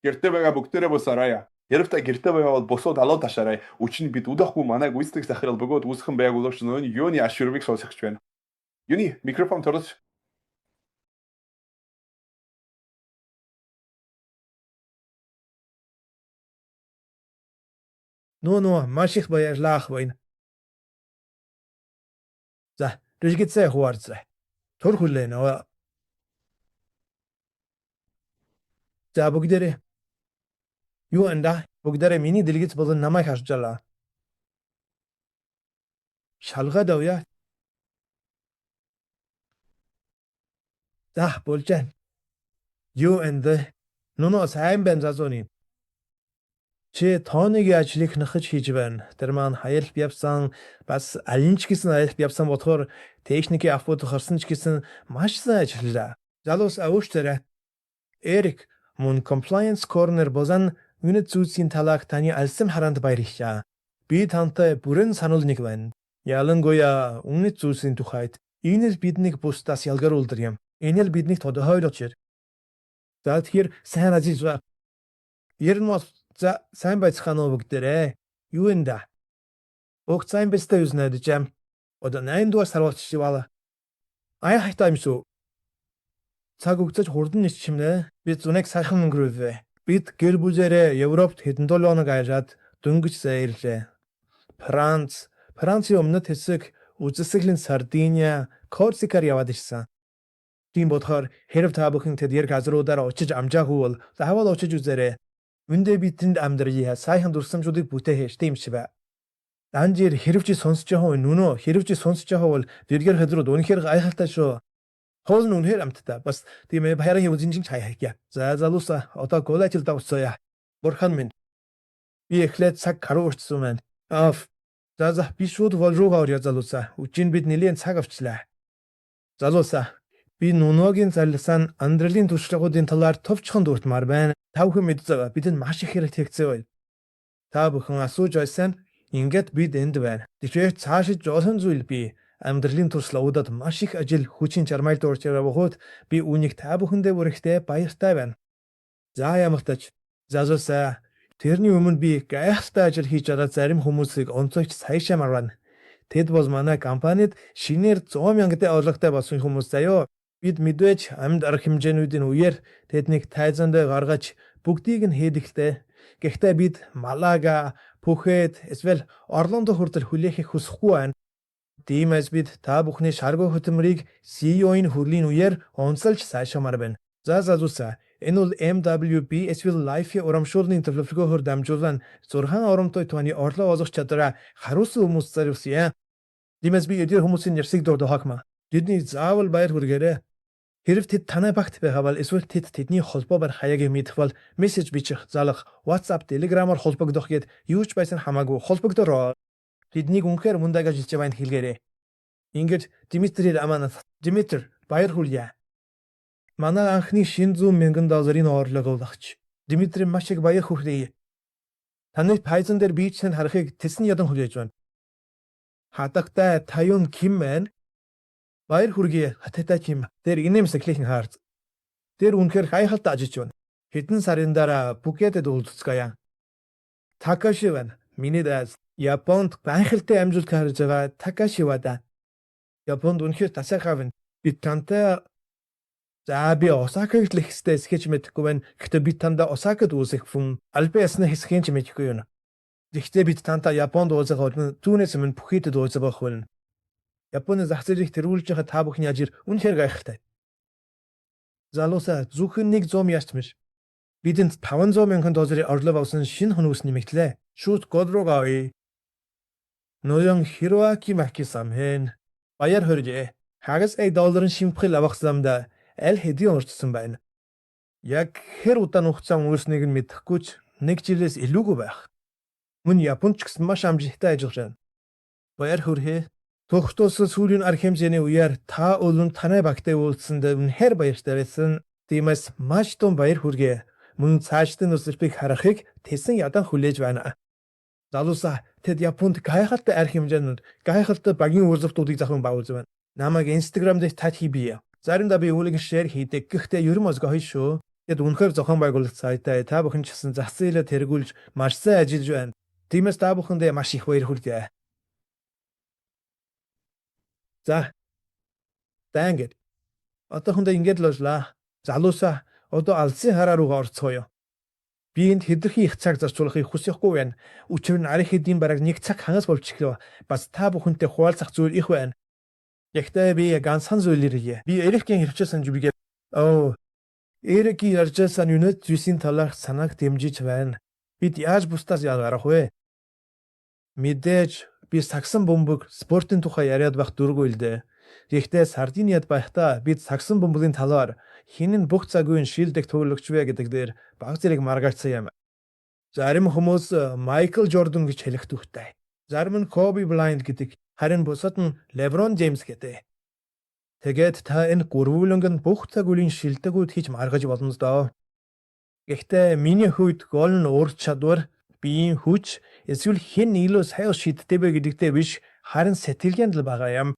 Гэртээ байгаа бүгдээрээ босоорой. Хэрэв та гэртээ байгаа бол босоод алуу ташаарай. Учир нь бид удахгүй манай гүйцэтгэх захирал бөгөөд үүсгэн байгуулагч нөө Юни Ашуровыг сонсох гэж байна. Юни, микрофон төрөлж. Нөө маш их баярлалаа байна. За, рэлгэцээ хуваалцъя. Түр хүлээн. За бүгдээрээ юу анда бүгдээрээ миний дэлгэц болон намайг харж байлаа. Шалгаад авъя. За болж байна. Юу анда Нүнөө сайн байна залууны. Чи тооны ажлыг нөхөж хийж байна. Тэр маань аялал явсан бас аль ч гэсэн аялал явсан бодохоор техникийн афууд харсан ч гэсэн маш сайн ажиллаа. Залуус авууштай. Эрик мөн compliance corner болон үнэт зүйлсийн талаарх таны алсын хараанд баярлалаа. Би тантай бүрэн санал нэг байна. Ялангуяа үнэт зүйлсийн тухайд энэ л биднийг бусдаас ялгаруулдаг юм. Энэ л биднийг тодорхойлогч. За тэгэхээр сайн ажиллаж ба. Ер нь бол за сайн байцгаана уу бүгдээрээ. Юу энэ да? Уг сайн бэстэй юус найдаж юм. Одоо 8 дугаар сар болчихваа. Аяа хайтай юм шүү. Цаг өгцөж хурдан нисчимнэ. Би зуныг сайхан өнгөрөвөө. Бид гэр бүлээрээ Европт хэдэн 7 хоног аялаад дөнгөж сая ирлээ. Франц, Францын өмнөд хэсэг, үзэсгэлэн Сардиния, Корсикаар яваад ирсэн. Тийм бодохоор хэрэв та бүхэн тэдгээр газруудаар очиж амжаагүй бол заавал очиж үзээрэй. Үндэ бидэнд амьдралын сайхан дурсамжуудыг бүтээхэж тийм шиг бай. Данжир хэрэв чи сонсож байгаа нүнөө хэрэв чи сонсож байгаа бол дэргэр хэдрүүд үнэхээр гайхалтай шүү. Хоол нь үнэхээр амттай. Бас тийм ээ баярын үзэн чинь чай хийе. За залуусаа одоо голажилдаа уцаая. Бурхан минь. Би эхлээд цаг гаруй уртсан байна. Аф. За за би шууд гол руугаа орё залуусаа. Үчин бид нэлээд цаг авчлаа. Залуусаа би нүнөөгийн зарласан амьдралын туршлагуудын талаар товчхон дурдмаар байна. Та бүхэн мэдж байгаа бидэнд маш их хэрэг тэгцээ байв. Та бүхэн асууж байсан ингээд бид энд байна. Тэгэхээр цаашид олон зүйл би амьдралын туршлагуудад маш их ажил хүчин чармайлт орж байгаа бөгөөд би үүнийг та бүхэндээ бүрэхтэй баяртай байна. За ямагтач залуусаа тэрний өмнө би гайхалтай ажил хийж байгаа зарим хүмүүсийг онцогч сайшаамар байна. Тэд бол манай компанид шинээр 100 мянган орлоготой болсон хүмүүс заяо. Бид мэдвэж амьд арга хэмжээнүүдийн үеэр тэднийг тайзан дээр гаргаж бүгдийг нь хийдэгтэй. Гэхдээ бид Малага, Пүхэд эсвэл Орлондо хүртэл хүлээхийг хүсэхгүй байна. Тиймээс бид та бүхний шаргуу хөтөмрийг CEO-ийн хүрлийн үеэр онцолж сайшаамар байна. За залуусаа энэ бол MWB эсвэл Life-ийн урамшууллын төлөвлөгөөхөөр дамжуулан 6 оромтой тооны орлого олох чадвараа харуулсан хүмүүс зориулсан. Тиймээс би эдгээр хүмүүсийн нэрсийг дурдах. Тэдний заавал баяр хүргээрэй. Хэрэв тэд танай багт байгаа бол эсвэл тэд тэдний холбоо барих хаягийг мэдэх бол мессеж бичих, залах, WhatsApp, Telegram-аар холбогдох гээд юу ч байсан хамаагүй холбогдороо. Тэднийг үнэхээр мундаг ажиллаж байгааг хэлгээрэй. Ингээд Димитрий Романов, Димитр баяр хүргье. Манай анхны шинэ 100 мянган долларын орлого олгоч. Димитри маш их баяр хүргэе. Таны Python дээр би ч тань харахыг тэсэн ядан хүлээж байна. Хадагтай Таюн Ким байна. Баяр хүргэе хатайтай Ким. Тэр инээмсэглэхэн хаарц. Тэр үнэхээр гайхалтай ажиллаж байна. Хэдэн сарын дараа Пүкетэд уулзцгаая. Такаши байна. Миний дайз Японд гайхалтай амжилт харж байгаа Такаши Вада. Японд үнэхээр тасархай байна. Би тантай За би Осакаг л их хэсэж мэдэхгүй байна. Гэхдээ би тандаа Осакад үүсэх хүн албан ёсны хэсгийн ч мэдэхгүй юм. Гэхдээ бид тантай Японд уулзах болно. Түүнээс өмнө Пүхетэд уулзах болно. Японы зах зээлийг тэргүүлж байгаа та бүхний ажил үнэхээр гайхалтай. Залуусаа зөвхөн 100 яарч биш. Бидэнд 500 мянган долларын орлого авсан шинэ хүмүүс нэмэгдлээ. Шууд гол руу авъя. Ноён Хироаки Макисан хэн баяр хүргэе. Хагас 1 долларын шимтгэл авах замдаа аль хэдийн урьдсан байна. Яг хэр удаан хугацаа өнгөрснийг нь мэдэхгүй ч нэг жилээс илүүгүй байх. Мөн Японд ч гэсэн маш амжилттай ажиллаж байна. Баяр хүргэе. Тогтоосон сүүлийн арга хэмжээний үеэр та өлөн танай багтай уулзсанд үнэхээр баяртай байсан. Тиймээс маш том баяр хүргэе. Мөн цаашдын өсөлтийг харахыг тэсэн ядан хүлээж байна. Залуусаа тэд Японд гайхалтай арга хэмжээнд гайхалтай багийн уулзалтуудыг зохион байгуулж байна. Намайг Instagram дээр таг хий бие. Заримдаа би үүлэг share хийдэг. Гэхдээ ер нь мозгой шүү. Тэд үнэхээр зохион байгуулалт сайтай. Та бүхэн ч гэсэн зах зээлээ тэргүүлж маш сайн ажиллаж байна. Тиймээс та бүхэндээ маш их баяр хүргэе. За. За ингээд. Одоохондоо ингээд л боллаа. Залуусаа одоо алсын хараа руугаа орцгоё. Би энд хэтэрхий их цаг зарцуулахыг хүсэхгүй байна. Учир нь аль хэдийн бараг нэг цаг хагас болчихлоо. Бас та бүхэнтэй хуваалцах зүйл их байна. Гэхдээ би ганцхан зүйл ярья. Би Эрикийн хэрчсэн зүгээ. Оо. Эрикийн ярьжсэн үнэт зүйлсийн талаарх санааг дэмжиж байна. Бид яаж бусдаас ялгарах вэ? Мэдээж би сагсан бөмбөг спортын тухай яриад байх дургүй л дээ. Гэхдээ Сардиниад байхдаа бид сагсан бөмбөгийн талаар хэн нь бүх цагийн шилдэг тоглогч вэ гэдэг дээр бага зэрэг маргаалцсан юм. Зарим хүмүүс Майкл Жордан гэж хэлэх дуртай. Зарим нь Коби Брайант гэдэг, харин бусад нь Леброн Джеймс гэдэг. Тэгээд та энэ гурвууланг нь бүх цаг үеийн шилдэгүүд гэж маргаж болно доо. Гэхдээ миний хувьд гол нь ур чадвар, биеийн хүч эсвэл хэн илүү сайн шиддэг вэ гэдэгтээ биш, харин сэтгэлгээнд л байгаа юм.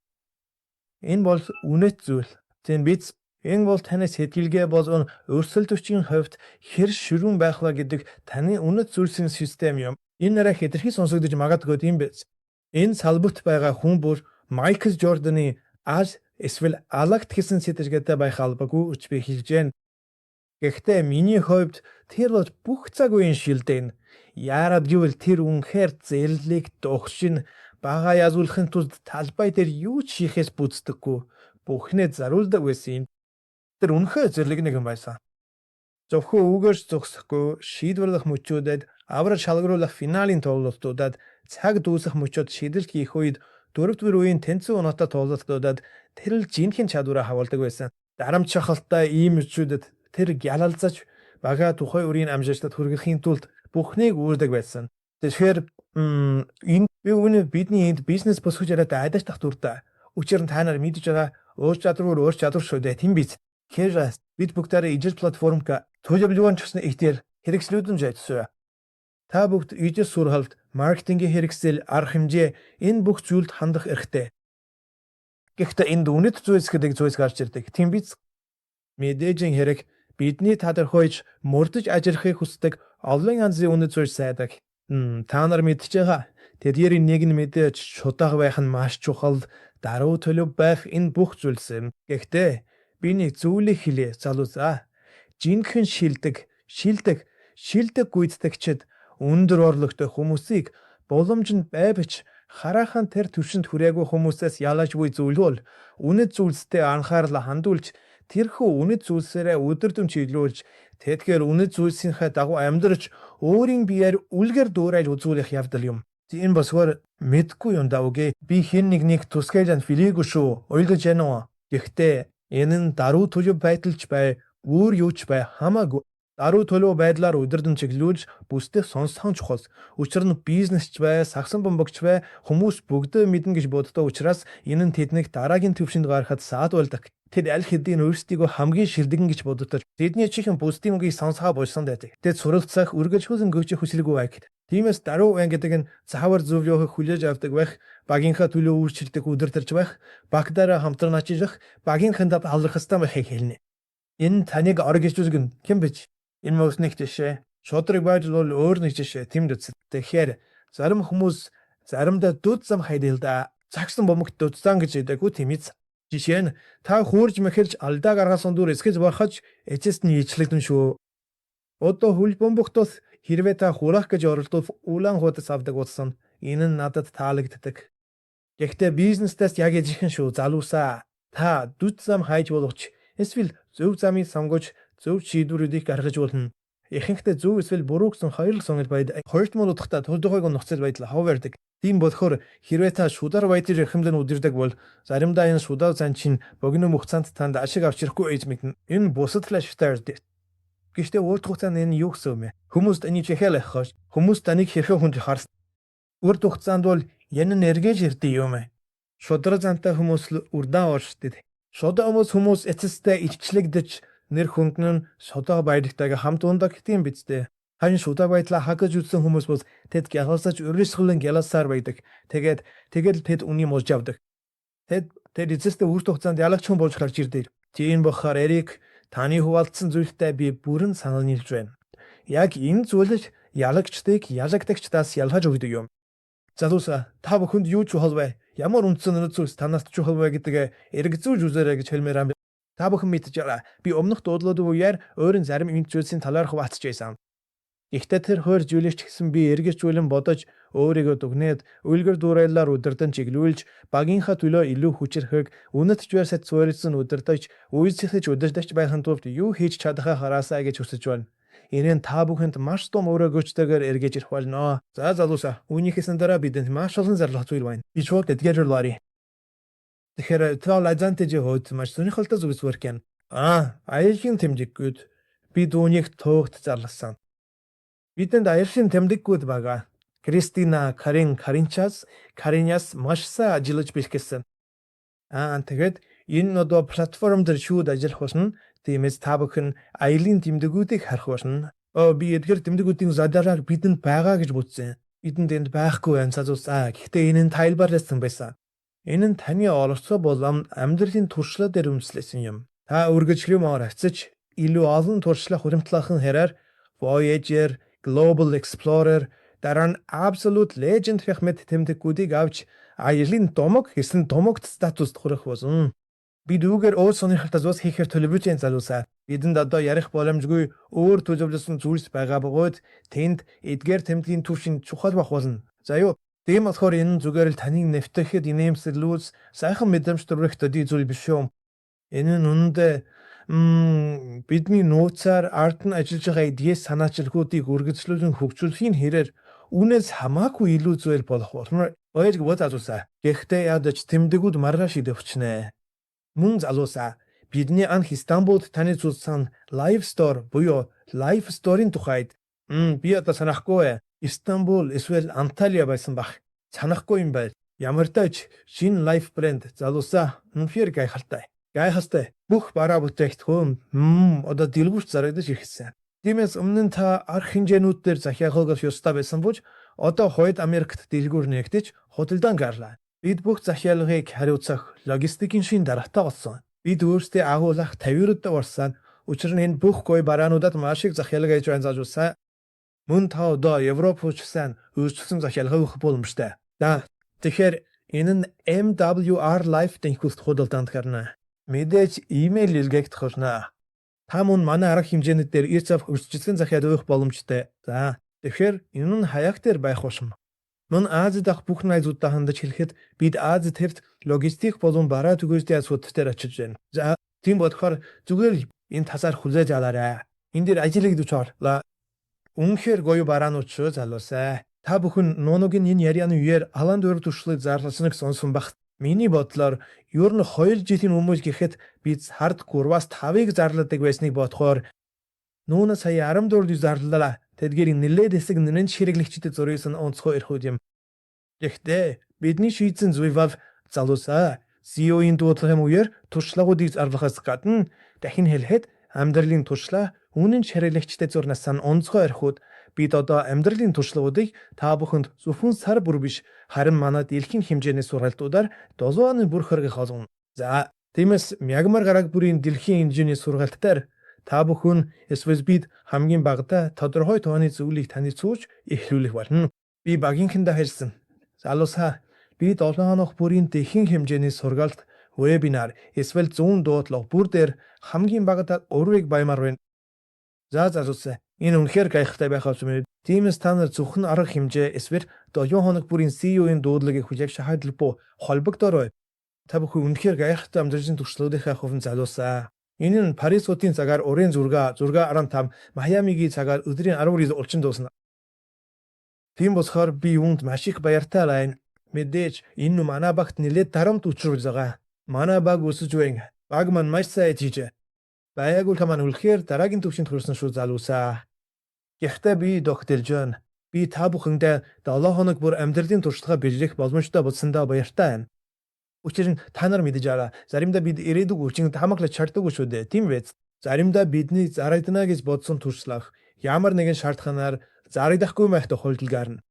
Энэ бол үнэт зүйл. Тийм биз? Энэ бол таны сэтгэлгээ болон өрсөлдөгчийн хувьд хэр ширүүн байх вэ гэдэг таны үнэт зүйлсийн систем юм. Энэ арай хэтэрхий сонсогдож магадгүй, тийм биз? Энэ салбарт байгаа хүн бүр Майкл Жорданы аль эсвэл алагт гэсэн сэтгэлгээтэй байх албагүй гэж би хэлж байна. Гэхдээ миний хувьд тэр бол бүх цаг үеийн шилдэг. Яагаад гэвэл тэр үнэхээр зэрлэг, догшин, багаа ялуулахын тулд талбай дээр юу ч хийхээс бүздэггүй. Бүхнээ зориулдаг байсан юм. Тэр үнэхээр зэрлэг нэгэн байсан. Зөвхөн үүгээрч зогсохгүй, шийдвэрлэх мөчүүдэд, аврал шалгаруулах финалийн тоглолтуудад, цаг дуусах мөчөд шидэлт хийх үед, дөрөвдүгээр үеийн тэнцэн оноотой тоглолтуудад тэр л жинхэнэ чадвараа хавуулдаг байсан. Дарамтчхалтай ийм мөчүүдэд тэр гялалзаж багаа тухайн үрийн амжилтад хүргэхийн тулд бүхнийг үүрдэг байсан. Тэгэхээр энэ би үүний бидний энд бизнес босгож яриад айдас тах дуртай. Учир нь та нар мэдэж байгаа, өөр чадвар өөр чадвар шүү дээ. Тийм биз? Тэгэхээр бид бүгдээрээ ижил платформ төлөвлөгөөн ч гэсэн их дээр хэрэгслүүдэн ажилласан. Та бүгд ижил сургалт, маркетингийн хэрэгсэл, арга хэмжээ энэ бүх зүйлд хандах эрхтэй. Гэхдээ энд үнэт зүйлс гэдэг зүйлс гарч ирдэг. Тийм биз? Мэдээж хэрэг бидний тодорхойлж мөрдөж ажиллахыг хүсдэг олон янзын үнэт зүйлс байдаг. Та нар мэдж байгаа. Тэдгээрийн нэг нь мэдээж шударга байх нь маш чухал, даруй төлөв байх энэ бүх зүйлс юм. Гэхдээ би нэг зүйлийг хэлье, залуусаа. Жинхэнэ шилдэг, шилдэг, шилдэг гүйцэтгэгчид өндөр орлоготой хүмүүсийг боломж нь байвч хараахан тэр түвшинд хүрээгүй хүмүүсээс ялаж буй зүйл бол үнэт зүйлстэй анхаарлаа хандуулж тэрхүү үнэт зүйлсээрээ өдөрдөм чиглүүлж тэдгээр үнэт зүйлсийнхээ дагуу амьдарч өөрийн биеэр үлгэр дуурайл үзүүлэх явдал юм. Тийм босгоор мэдэхгүй юм даа үгүй. Би хэн нэгнийг тусгайлан филээгүй шүү. Ойлгож байна уу? Гэхдээ энэ нь даруй төлөв байдалч бай, өөр юу ч бай хамаагүй. Даруй төлөв байдлаар удирдан чиглүүлж бүсдэх сонсхон чухал. Учир нь бизнесч бай, сагсан бөмбөгч бай, хүмүүс бүгдээ мэднэ гэж боддог учраас энэ нь тэднийг дараагийн түвшинд гаргахад саад болдог. Тэд аль хэдийн өөрсдийгөө хамгийн шилдэгэн гэж боддог. Тэдний чихэн бусдын үгийг сонсохоо больсон байдаг. Тэд суралцах, үргэлжлүүлэн хөгжих хүсэлгүй байдаг. Тиймээс даруй байна гэдэг нь заавар зөвлөхийг хүлээж авдаг байх, багийнхаа төлөө үйлчилдэг, удирдах байх, багтаараа хамтран ажиллах, багийнхандаа алрах ёстой байхыг хэлнэ. Энэ таныг оргиж үзгэн хэн бич? Энэ мөс нэг жишээ. Шударга байдал бол өөр нэг жишээ. Тийм үү. Тэгэхээр зарим хүмүүс заримдаа дүд зам хайдаг л да. Сагсан бөмбөгт дүд зам гэж хэлдэггүй, тийм биз? Жишээ нь та хөөрж мэхэлж алдаа гаргасан дүр эсгэж барахаж эцэст нь ичлэгдэн шүү. Одоо хөл бөмбөгт бол хэрвээ та хураах гэж оролдвол улаан хуудас авдаг болсон. Энэ нь надад таалагддаг. Гэхдээ бизнестэс яг ижилхэн шүү, залуусаа. Та дүд зам хайж болох ч эсвэл зөв замыг сонгож зөв шийдвэрүүдийг гаргаж болно. Ихэнхдээ зөв эсвэл буруу гэсэн хоёр л сонголт байдаг. Хоёрт мөн утгатай тодорхойгүй нөхцөл байдал ховардаг. Тийм болохоор хэрвээ та шударга байдлыг эрхэмлэн удирдаг бол заримдаа энэ шударга зан чинь богино хугацаанд танд ашиг авчрахгүй гэж мэднэ. Энэ бусад л ашигтай байдаг. Гэхдээ урт хугацаанд энэ юу гэсэн юм бэ? Хүмүүс таны чихэл хоош. Хүмүүс таныг хэрхэн хүнд харсан. Урт хугацаанд бол энэ нь эргэж ирдэг юм ээ. Шударга зантай хүмүүс л үр даан оршдог. Шударга хүмүүс эцэстээ илчлэгдэж нэр хүнд нь шударга байдагтайгаа хамт ундаг, тийм биз дээ? Харин шударга байдлаа хагаж үзсэн хүмүүс бол тэд гялалзаж үргэлжлэн гялалзсаар байдаг. Тэгээд тэгэл тэд үнийг муулж явдаг. Тэд эцэстээ урт хугацаанд ялагч хүн болж гарч ирдэг. Тийм болохоор Эрик Таны хуваалцсан зүйлтэй би бүрэн санал нийлж байна. Яг энэ зүйл л ялагчдыг ялагдагчдаас ялгаж өгдөг юм. Залуусаа, та бүхэнд юу чухал вэ? Ямар үндсэн үнэт зүйлс танаас чухал вэ гэдгээ эргэцүүлж үзээрэй гэж хэлмээр юм. Та бүхэн мэдж байгаа. Би өмнөх дуудлуудын үеэр өөрийн зарим энэ зүйлсийн талаар хуваалцж байсан. Гэхдээ тэр хоёр зүйлийг ч гэсэн би эргэжүүлэн бодож, өөрийгөө дүгнээд, үлгэр дуураяллаар удирдан чиглүүлж, багийнхаа төлөө илүү хүчирхэг, үнэт жүйсэд суурилсан удирдагч, үйлчлэж удирдагч байхын тулд юу хийж чадахаа хараасай гэж хүсэж байна. Энэ нь та бүхэнд маш том өрөөгөөчтэйгээр эргэж ирэх болно. За залуусаа, үүнийхээс дараа бидэнд маш олон зарлах зүйл байна. Би шууд эдгээр рүү оръё. Тэгэхээр та Advantage-ийн хувьд маш сонирхолтой зүйлс бүрхэн. Аа, аяллын тэмдэггүүд бид үүнийг туухт зарласан. Бидэнд аяллын тэмдэггүүд байгаа. Кристина, Карин, Каринчас, Кариняс маш сайн ажиллаж бэлтгэсэн. Аа, тэгээд энэ одоо платформ дээр шүүд ажиллах болно. Тиймээс та бүхэн аяллын тэмдэгүүдийг харах болно. Оо, би эдгээр тэмдэгүүдийн задараар бидэнд байгаа гэж бодсон. Бидэнд энд байхгүй байна залуусаа. Гэхдээ энэ нь тайлбарласан байсан. Энэ нь таны оролцоо болон амьдралын туршлага дээр үндэслэсэн юм. Та үргэлжлэмээр авчиж илүү олон туршлага хуримтлахын хэрээр Voyager, Global Explorer, дараа нь Absolute Legend гэх мэт тэмдэггүүдийг авч аялын домог гэсэн домогт статуст хүрэх болно. Бид үүгээр өөр сонирхолтой зүйлс хийхээр төлөвлөж байна залуусаа. Бидэнд одоо ярих боломжгүй өөр төлөвлөсөн зүйлс байгаа бөгөөд тэнд эдгээр тэмдгийн түвшин чухал байх болно. За юу. Тийм болохоор энэ нь зүгээр л таны нэвтэхэд инээмсэглүүц сайхан мэдрэмж төрөх төдий зүйл биш юм. Энэ нь үнэндээ бидний нууцаар ард нь ажиллаж байгаа эдгээр санаачилгуудыг үргэлжлүүлэн хөгжүүлэхийн хэрээр үүнээс хамаагүй илүү зүйл болох болно. Ойлгов залуусаа. Гэхдээ ядаж тэмдэгүүд маргааш идэвчнэ. Мөн залуусаа, бидний анх Истанбулд танилцуулсан Live Store буюу Life Store-ын тухайд би одоо санахгүй Истанбул эсвэл Анталия байсан бах. Санахгүй юм байл. Ямар ч шинэ Life брэнд залуусаа үнэхээр гайхалтай. Гайхалтай. Бүх бараа бүтээгдэхүүн одоо дэлгүүрт зарагдаж ирсэн. Тиймээс өмнө нь та арга хэмжээнүүд дээр захиалгах ёстой байсан бож одоо Хойд Америкт дэлгүүр нээгдэж худалдаан гарлаа. Бид бүх захиалгыг хариуцах логистикийн шин дараатай болсон. Бид өөрсдөө агуулах 50 болсон. Учир нь энэ бүх гоё бараануудад маш их захиалга хийж байна залуусаа. Мөн та одоо Европ хүчсэн өөрчлөсөн захиалга өгөх боломжтой. За, тэгэхээр энэ нь MWR Life тэнхүүст худалдаанд гарна. Мэдээж имэйл илгээгдэх болно. Та мөн манай арга хэмжээнүүд дээр ирц авах өрсөлдсөн захиалга өгөх боломжтой. За, тэгэхээр энэ нь хаяг дээр байх ушим. Мөн Азид ах бүх найзуудаа хандаж хэлэхэд бид Ази твд логистик болон бараа түгээжлийн асуудал дээр очиж байна. За, тийм болохоор зүгээр л энэ тасаар хүлээж аваарай. Энэ дээр ажиллагдаж орлоо. Үнэхээр гоё бараанууд шүү залуусаа. Та бүхэн Нуногийн энэ ярианы үеэр алан дөр туршлагыг зарласныг сонсон бах. Миний бодлоор ер нь 2 жилийн өмнө гэхэд бид сард 3-аас 5-ыг зарладаг байсныг бодохоор Нуна сая 14 зарлалаа. Тэдгээр нэлээд хэсэг нэрэн хэрэглэгчдэд зориулсан онцгой эрхүүд юм. Гэхдээ бидний шийдсэн зүйл бол залуусаа CEO-ийн дуудлагын үеэр туршлагуудыг зарлахаас гадна дахин хэлэхэд амьдралын туршлага үнэн хэрэглэгчдэд зурнасан онцгой эрхүүд. Бид одоо амьдралын туршлагуудыг та бүхэнд зөвхөн сар бүр биш харин манай дэлхийн хэмжээний сургалтуудаар 7 оны бүр хөргөх олгоно. За, тиймээс Мягмар гараг бүрийн дэлхийн хэмжээний сургалтаар та бүхэн эсвэл бид хамгийн багадаа тодорхой тооны зүйлийг танилцуулж эхлүүлэх болно. Би багийнхандаа хэлсэн. Залуусаа, би 7 хоног бүрийн дэлхийн хэмжээний сургалт, вебинар эсвэл зүүн дуудлага бүр дээр хамгийн багадаа 3-ыг баймаар байна. За залуусаа, энэ үнэхээр гайхалтай байх болсон. Тиймээс та нар зөвхөн арга хэмжээ эсвэл 7 хоног бүрийн CEO-ийн дуудлагыг хүлээх шаардлагагүй холбогдоорой. Та бүхэн үнэхээр гайхалтай амьдралын туршлагуудынхаа хувьд залуусаа. Энэ нь Парис хотын цагаар оройн 6, 6:15, Майамигийн цагаар өдрийн 12:30 дуусна. Тийм болохоор би юунд маш их баяртай байна. Мэдээж энэ нь манай багт нэлээд дарамт учруулж байгаа. Манай баг өсөж байна. Баг маань маш сайн хийж. Байгууллага маань үнэхээр дараагийн түвшинд хүрсэн шүү залуусаа. Гэхдээ би доктор Жон. Би та бүхэндээ 7 хоног бүр амьдралын туршлага бэлрэх боломжтой болсондоо баяртай байна. Учир нь та нар мэдэж байгаа. Заримдаа бид ирээдүг хүчин таамаглаж чаддаггүй шүү дээ. Тийм биз? Заримдаа бидний зарагдана гэж бодсон туршлага ямар нэгэн шаардлаганаар зарагдахгүй байх тохиолдол гарна.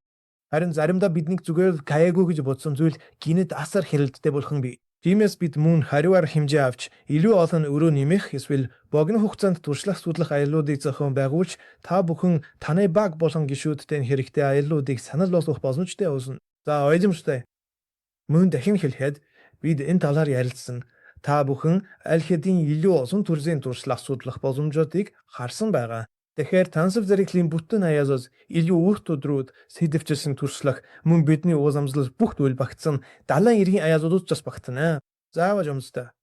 Харин заримдаа биднийг зүгээр л гайгүй гэж бодсон зүйл гинэт асар хэрэлдтэй болох нь бий. Тиймээс бид мөн хариуар хэмжээ авч илүү олон өрөө нэмэх эсвэл богино хугацаанд туршлах судлах аяллуудыг зохион байгуулж та бүхэн таны баг болон гишүүдтэй хэрэгтэй аяллуудыг санал болгох боломжтой болно. За, ойлгомжтой. Мөн дахин хэлэхэд бид энэ талаар ярилцсан. Та бүхэн аль хэдийн илүү олон төрлийн туршлах судлах боломжуудыг харсан байгаа. Тэгэхээр тансаг зэрэглэлийн бүтэн аяазаас илүү үр төдрүүд сэдэвчилсэн туршлах мөн бидний уламжлал бүх зүйл багтсан далайн эргийн аяазууд ч бас багтана. Заавал юмстай.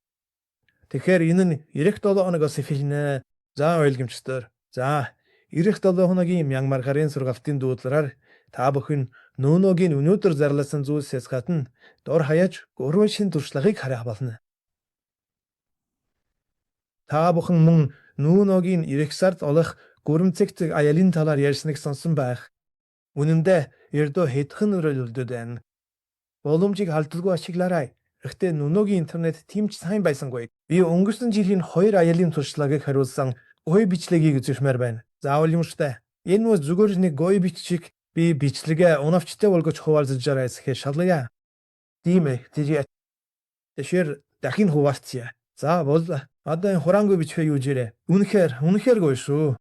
Тэгэхээр энэ нь ирэх 7 хоногоос эхэлнэ. За, ойлгомжтой. За, ирэх 7 хоногийн мянга гарын сургалтын дуудлараар та бүхэн Нүүногийн өнөөдөр зарласан зүйлсээс гадна дор хаяж 3 шинэ туршлагыг харах болно. Та бүхэн мөн Нүүногийн ирэх сард олох гүрэмцэгт аялын талаар ярьсныг сонсон байх. Үнэн дээр ердөө хэдхэн өрөөл үлдээд байна. Боломжийг алдалгүй ашиглаарай. Гэхдээ Нүүногийн интернет тийм ч сайн байсангүй. Би өнгөрсөн жилийн хоёр аялын туршлагыг хариулсан гоё бичлэгийг үзүүлмээр байна. Заавал юмштай. Энэ бол зүгээр нэг гоё бичлэг. Би бичлэгээ унавчтай болгож хуваалцажаарай гэхээр шалгая. Тийм ээ. Тэгэхээр дахин хуваалцъя. За бол одоо энэ хураангүй бичлэгээ юу жирэ. Үнэхээр үнэхээр гоё шүү.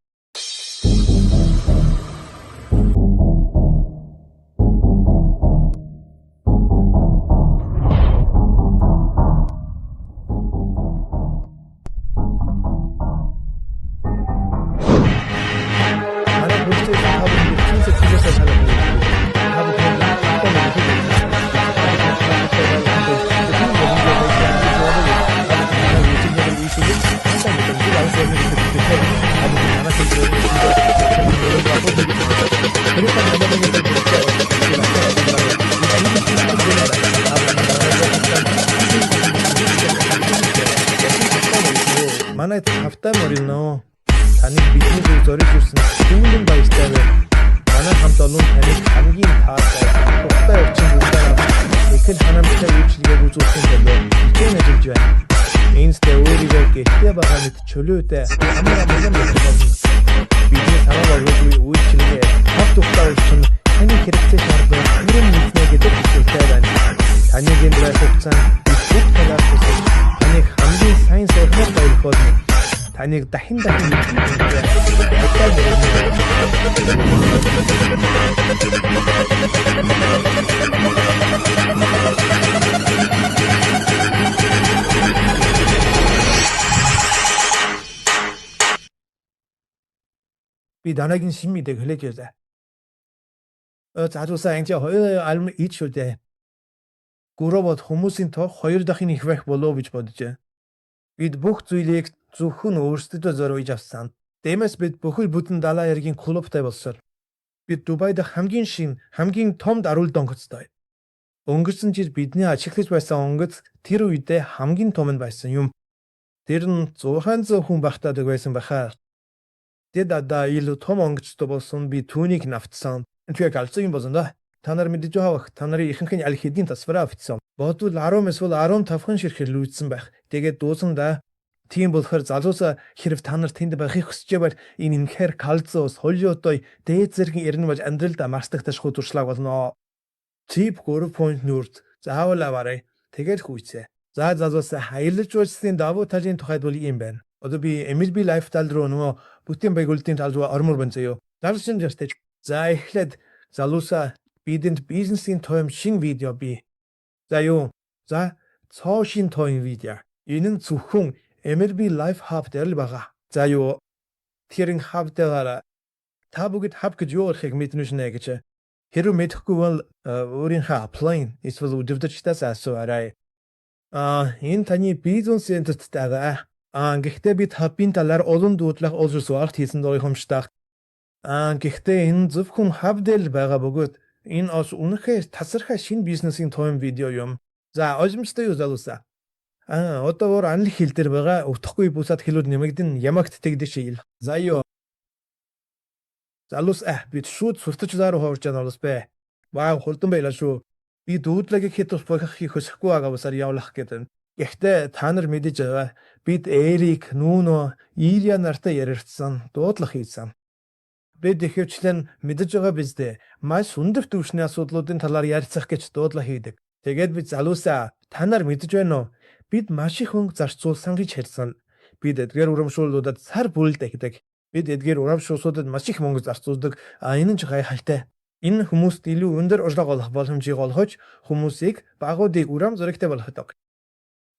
Манай хөрцөө та бүхэн чин сэтгэлээсээ санаа та бүхэн Манай тавтай морилно. Таныг бидний зөв зориулж ирсэн хүмүүн баяртай байна. Манай хамт олон таныг хамгийн таатай тухтай орчин бүгдээр ихэн ханамжтай үйлчилгээг үзүүлэхийн төлөө хичээн ажиллаж байна. Энэстэй өөрийгөө гэртээ байгаа мэт чөлөөтэй амар амгалан байх болно. Бидний санаа болгоогүй үйлчилгээ тав тухтай орчин таны хэрэгцээ шаардлага бүрэн мэднэ гэдэг итгэлтэй байна. Таны энд байх хугацаанд бид бүх талаар тусалж таныг хамгийн сайн сайхнаар баярлах болно. Таныг дахин дахин Би дараагийн шин мэдээг хүлээж байлаа. Залуусаа анги хоёр алим ич шүү дээ. Гүрөө бод хүмүүсийн тоо хоёр дахин их байх болов гэж боджээ. Бид бүх зүйлийг зөвхөн өөрсдөдөө зориулж авсан. Дэмэс бид бүхэл бүтэн далайн эргийн клубтай болсон. Бид Дубай дахь хамгийн шин, хамгийн том даруул донгоцтой. Өнгөрсөн жил бидний ашиглаж байсан онгоц тэр үедээ хамгийн том нь байсан юм. Тэр нь 600 хүн багтаадаг байсан бахаа. Тэд одоо илүү том онгоцтой болсон, би түүнийг навтсан. Тэгэхээр галзуу юм болсон да. Та нар мэдэж байгаа бах. Та нарын ихэнх нь аль хэдийн тасвараа авчихсан. Бодвол 10 эсвэл 15 ширхэг лүүцсэн байх. Тэгээд дуусан да. Тийм болохоор залуусаа хэрв та нар тэнд байхыг хүсэж байвал энэ үнэхээр галзуу, солиотой, дээд зэргийн эргэн болж амьдралд мартагдашгүй туршлага болно. Tip 3.0 заавал аваарай. Тэгээд хүйцээ. За, залуусаа, аялал жуулчлалын давуу талын тухайд бол ийм байна. Одоо би MLB Life тал руу, нөгөө бүтэн байгуулалтын тал руу ормоор байна заяо. Дарсан жартай. За, эхлээд залуусаа, бидэнд бизнесийн тоем шин видео бий. За юу? За, цоо шин тоем видео. Энэ нь зөвхөн MLB Live Hub дээр л байгаа. За юу? Тэр энэ hub дээр та бүгд hub гэж юу болохыг мэднэ шнэ гэж. Хэрвээ мэдэхгүй бол өөрийнхөө upline эсвэл удирдагчдаас асууарай. А энэ таны бизнес центрт байгаа. А гэхдээ бид hub-ын талаар олон дуудлага олж хийсэн дөрөв хомштах. А гэхдээ энэ зөвхөн hub дээр л байгаа бөгөөд энэ бас үнэхээр тасархай шинэ бизнесийн тоон видео юм. За, ойлгомжтой юу, залуусаа? А одоо өөр англи хэл дээр байгаа, утгагүй бусад хэлүүд нэмэгдэн ямагт тэгдэж шил. За юу? Залуус бид шууд сурталчлаа руу ховорч яана улс бэ. Вау, хурдан байлаа шүү. Би дүүдлагийг хэд тус бохихыг хүсэхгүй байгаа усаар явлах гэдэг. Гэхдээ та нар мэдэж байгаа. Бид Эрик, Нүүно, Илия нартай ярилцсан, дуудлага хийсэн. Бид ихэвчлэн мэдэж байгаа биз дээ. Маш өндөр түвшний асуудлуудын талаар ярилцах гэж дуудлага хийдэг. Тэгээд бид залуусаа, та нар мэдэж байна уу? Бид маш их мөнгө зарцуулсан гэж хэлсэн. Бид эдгээр урамшууллуудад сар бүрэл дахидаг. Бид эдгээр урамшуулсуудад маш их мөнгө зарцуулдаг. А энэ нь ч гайхалтай. Энэ хүмүүст илүү өндөр орлого олох боломжийг олгож, хүмүүсийг багуудыг урам зоригтой болгодог.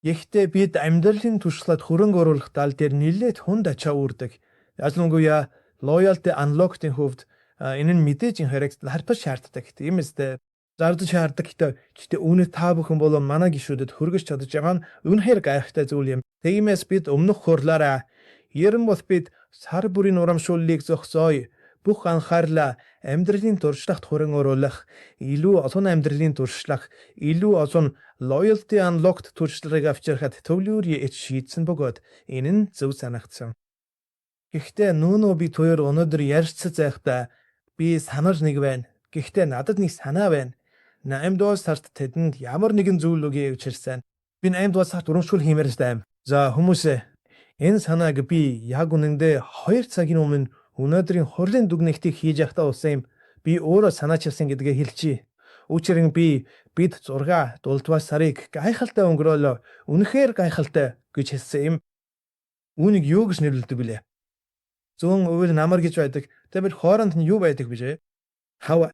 Гэхдээ бид амьдралын туршлагад хөрөнгө оруулах тал дээр нэлээд хүнд ачаа үүрдэг. Ялангуяа Loyalty Unlocked-ийн хувьд энэ нь мэдээж хэрэгт харьцаж шаарддаг. Тийм үстэй, зардаж шаарддаг. Гэхдээ үүний та бүхэн болон манай гишүүдэд хүргэж чадаж байгаа нь үнэхээр гайхалтай зүйл юм. Тиймээс бид өмнөх хурлаараа ер нь бол бид сар бүрийн урамшууллыг зогсооё. Бүх анхаарлаа амьдралын туршлагат хөрөнгө оруулах, илүү олон амьдралын туршлага, илүү олон Loyalty Unlocked туршлагыг авчрахад төвлөрье гэж шийдсэн бөгөөд энэ нь зөв санагдсан. Гэхдээ Нүүнөө бид хоёр өнөөдөр ярьцаж байхдаа би санал нэг байна. Гэхдээ надад нэг санаа байна. 8 дугаар сард тэдэнд ямар нэгэн зүйл өгье гэж хэлсэн. Би 8 дугаар сард урамшуул хиймээр байна. За, хүмүүсээ, энэ санааг би яг үнэндээ 2 цагийн өмнө өнөөдрийн хурлын дүгнэлтийг хийж байхдаа болсон юм. Би өөрөө санаачилсан гэдгээ хэлчихье. Учир нь бид 6 7 дугаар сарыг гайхалтай өнгөрөөлөө. Үнэхээр гайхалтай гэж хэлсэн юм. Үүнийг юу гэж нэрлэдэг билээ? Зүүн өвөл намар гэж байдаг. Тэгвэл хооронд нь юу байдаг билээ? Хав.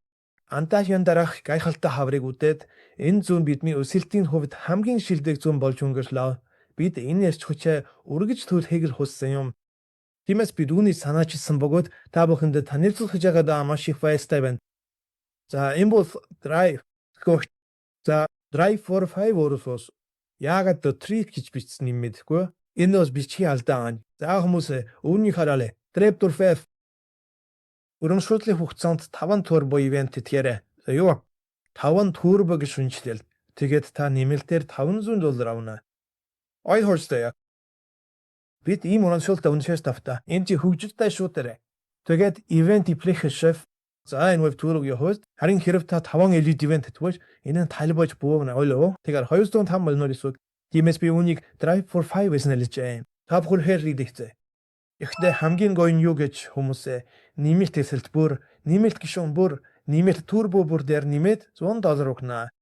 Антахын дараах гайхалтай хаврыг үдээд энэ зүүн бидний өсөлтийн хувьд хамгийн шилдэг зүүн болж өнгөрлөө. Бид энэ эрч хүчээ үргэж түлхийг л хүссэн юм. Тиймээс бид үүнийг санаачилсан бөгөөд та бүхэнд танилцуулах гэж байгаадаа маш их баяртай байна. За, энэ бол Drive. За, Drive for 5 өөрөөс яагаад The Trip гэж бичсэн юм мэдэхгүй. Энэ бас бичгийн алдаа. За, хүмүүсээ, үүнийг хараарай. Drive for 5 урамшууллын хугацаанд 5 turbo event тэтгэрэй. За, юу? 5 turbo гэж шинэчлэл. Тэгээд та нэмэлтээр 500 доллар авна. Ойхорстой. Бид ийм урамшуултаа үнэхээр тавтай. Энэ чи хөгжилтэй шүү дээ. Тэгээд event application. За, энэ веб төрөг явахад харин хэрэг та 5 elite event тэгвэл энэ нь талбайж бууна ойлоо. Тэгэхээр 205 миллион эсвэл. Тиймээс би үүнийг Drive for 5 гэж нэрлэжээ. Та бүхэн хээр хийдэгцээ. Гэхдээ хамгийн гоё нь юу гэж, хүмүүсээ, нэмэлт эсэлт бүр, нэмэлт гишүүн бүр, нэмэлт turbo бүр дээр нэмээд 100 доллар өгнө.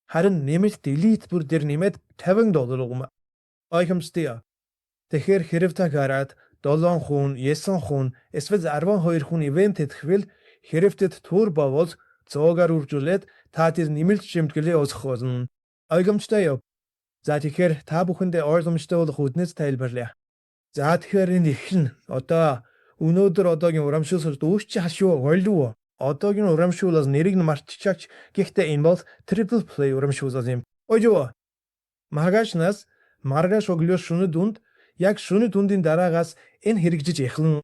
Харин нэмэлт elite бүр дээр нэмээд 50 доллар өгнө. Ойлгомжтой. Тэгэхээр хэрэг та гараад 7 хүн, 9 хүн, эсвэл 12 хүн event тэтгэвэл хэрэг тэд turbo бол 100-аар үржүүлээд та тэр нэмэлт шимтгэлээ олох болно. Ойлгомжтой юу? За, тэгэхээр та бүхэндээ ойлгомжтой болох үүднээс тайлбарлая. За, тэгэхээр энэ эхлэн. Одоо өнөөдөр одоогийн урамшуулсад үүч хашуу ойлуу. Одоогийн урамшуулаас нэрийг нь мартчихаач. Гэхдээ энэ бол triple play урамшуулаас юм. Ожоо. Маргаашнаас маргааш өглөө шөнө дунд, яг шөнө дундын дараагаас энэ хэрэгжиж эхэлнэ.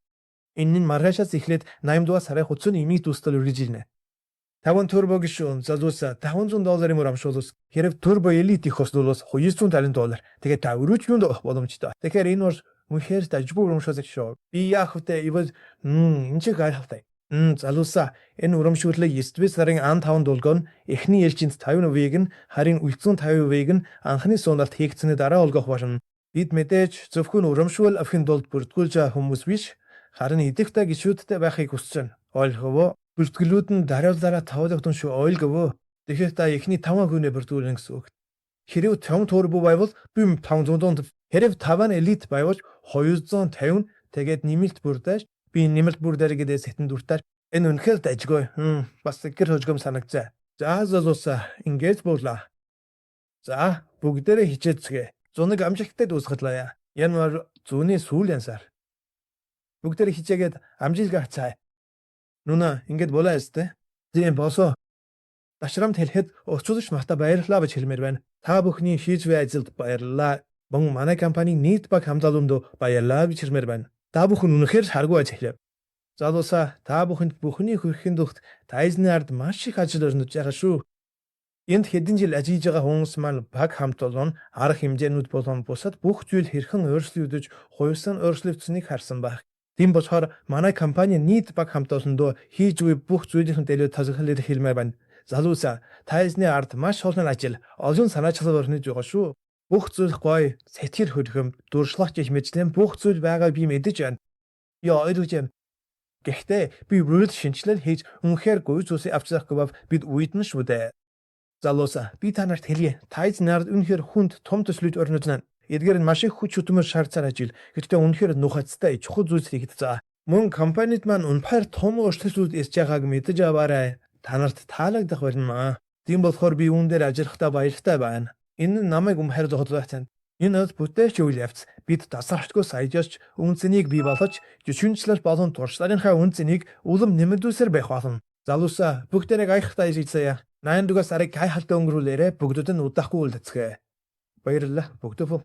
Энэ нь маргаашаас эхлээд 8 дугаар сарын хугацааны эмийг дуустал үргэлжилнэ. 5 turbo гишүүн залуусаа, 500 долларын урамшуулус. Хэрэг turbo elite их бол 250 доллар. Тэгээд та өрөөж юунд авах боломжтой. Тэгэхээр энэ бол үнэхээр дажгүй урамшуулах шүү. Би яах вэ? Ивэл энэ чи гайхалтай. Залуусаа, энэ урамшууллыг 9 дугаар сарын 15 долгоо нь эхний ээлжинд 50%-ийг нь, харин үлдсэн 50%-ийг нь анхны сууналт хийгдсэний дараа олгох болно. Бид мэдээж зөвхөн урамшуул авахын тулд бүртгүүлж байгаа хүмүүс биш, харин идэвхтэй гишүүдтэй байхыг хүсэж байна. Ойлгов уу? Бүртгэлүүд нь дараалалаараа тоологдсон шүү, ойлгов уу? Тэгэхээр та эхний 5 хүнээ бүртгүүлнэ гэсэн үг. Хэрэг 5 turbo байвал би 500 донд, хэрэг 5 elite байвал 250, тэгээд нэмэлт бүр дээш би нэмэлт бүр дээр гэдэг сэтэн дүртээр энэ үнэхээр дажгүй. Бас гэр хожгом санагцаа. За, залуусаа, ингэж буулаа. За, бүгдээрээ хичээцгээе. Зунаг амжилттай дуусгалаа. Январ зүүнний сүүлийн сар. Бүгдээрээ хичээгээд амжилт гарцаа. Нүна ингэж болоо өстэй. Тийм босоо. Ташрамт хэлэхэд орчуулагч нартаа баярлалаа гэж хэлмээр байна. Та бүхний хийж буй ажилд баярлалаа. Мөн манай компани нийт баг хамгаалалд баярлалаа гэж хэлмээр байна. Та бүхэн үнэхээр харгүй ажиллав. Залуусаа, та бүхэнд бүхний хүрэхин тулд Тайзны ард маш их ажил өрнөж байгаа шүү. Энд хэдэн жил ажиллаж байгаа хүмүүс маань баг хамт олон арга хэмжээнүүд болон бусад бүх зүйл хэрхэн өөрчлөгдөж, хувьсан өөрчлөгдсөнийг харсан байх. Тийм болохоор манай компани нийт баг хамт олондоо хийж буй бүх зүйлийнхэн төлөө талархал хэлмээр байна. Залуусаа, Тайзны ард маш олон ажил, олон санаачлал өрнөж байгаа шүү. Бүх зүйл гоё, сэтгэл хөдлөм, дуршлагч их мэтлэн бүх зүйл байгаа би мэдэж байна. Би ойлгож байна. Гэхдээ би бүрэл шинэчлэл хийж үнэхээр гоё зүйлсийг авчрахгүй бид уйдна шүү дээ. Залуусаа, би та нарт хэлье. Тайз нард үнэхээр хүнд том төслүүд өрнөднө. Эдгээр нь маш их хүч хөдөлмөр шаардсаар ажил. Гэхдээ үнэхээр нухацтай чухал зүйлс хийхэд за. Мөн компанид маань үнэхээр том өөрчлөлтүүд ирж байгааг мэдэж аваарай. Та нарт таалагдах болно. Тийм болохоор би үүн дээр ажиллахдаа баяртай байна. Энэ нь намайг үнэхээр зохицуулсан. Энэ бол бүтээлч үйл явц. Бид тасралтгүй саяжж үн цэнийг бий болгож, жишүүнчлэл болон туршлагынхаа үн цэнийг улам нэмэгдүүлсээр байх болно. Залуусаа, бүгдээрээ гайхалтай ажиглая. 8 дугаар сарыг гайхалтай өнгөрүүлээрэй. Бүгдэд нь удахгүй уулзацгаая. Баярлалаа. Бүгдөө.